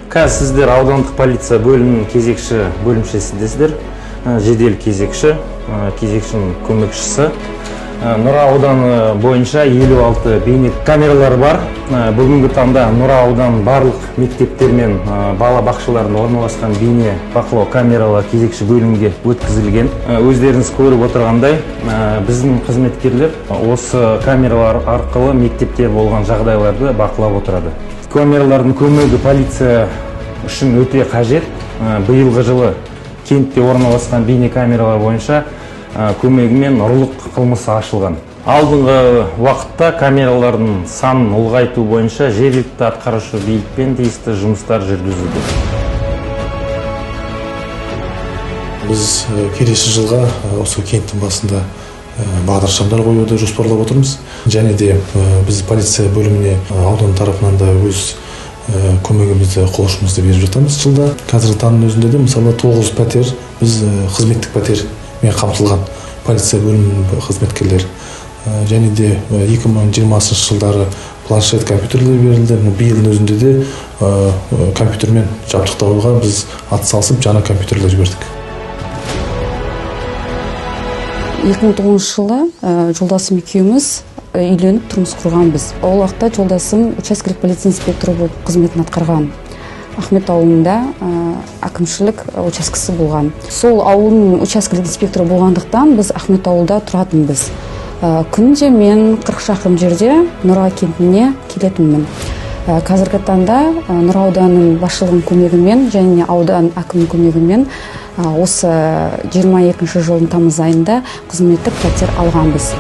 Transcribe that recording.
Қазір сіздер аудандық полиция бөлімінің кезекші бөлімшесіндесіздер. Жедел кезекші, кезекшінің көмекшісі. Нұра ауданы бойынша 56 бейне камералар бар. Бүгінгі таңда Нұра ауданының барлық мектептер мен бала бақшаларында орналасқан бейне бақылау камералары кезекші бөлімге өткізілген. Өздеріңіз көріп отырғандай, біздің қызметкерлер осы камералар арқылы мектепте болған жағдайларды бақылап отырады. Камералардың көмегі полиция үшін өте қажет. Биылғы жылы кентте орналасқан бейне камералар бойынша көмегімен ұрлық қылмысы ашылған. Алдыңғы уақытта камералардың санын ұлғайту бойынша жергілікті атқарушы билікпен тиісті жұмыстар жүргізілді. Біз келесі жылға осы кенттің басында бағдаршамдар қоюды жоспарлап отырмыз. Және де біз полиция бөліміне аудан тарапынан да өз көмегімізді, қол ұшымызды беріп жатамыз жылда. Қазіргі таңның өзінде де, мысалы, 9 пәтер біз қызметтік пәтермен қамтылған полиция бөлімінің қызметкерлері. Және де 2020 жылдары планшет компьютерлер берілді. Биылдың өзінде де компьютермен жабдықтауға біз атсалысып жаңа компьютерлер бердік. 2009 жылы жолдасым екеуміз үйленіп тұрмыс құрғанбыз. Ол уақытта жолдасым учаскелік полиция инспекторы болып қызметін атқарған. Ахмет ауылында әкімшілік учаскесі болған. Сол ауылдың учаскелік инспекторы болғандықтан біз Ахмет ауылда тұратынбыз. Күнде мен 40 шақырым жерде Нұра кентіне келетінмін. Қазіргі таңда Нұра ауданының басшылығының көмегімен және аудан әкімінің көмегімен осы 22 жылдың тамыз айында қызметтік пәтер алғанбыз.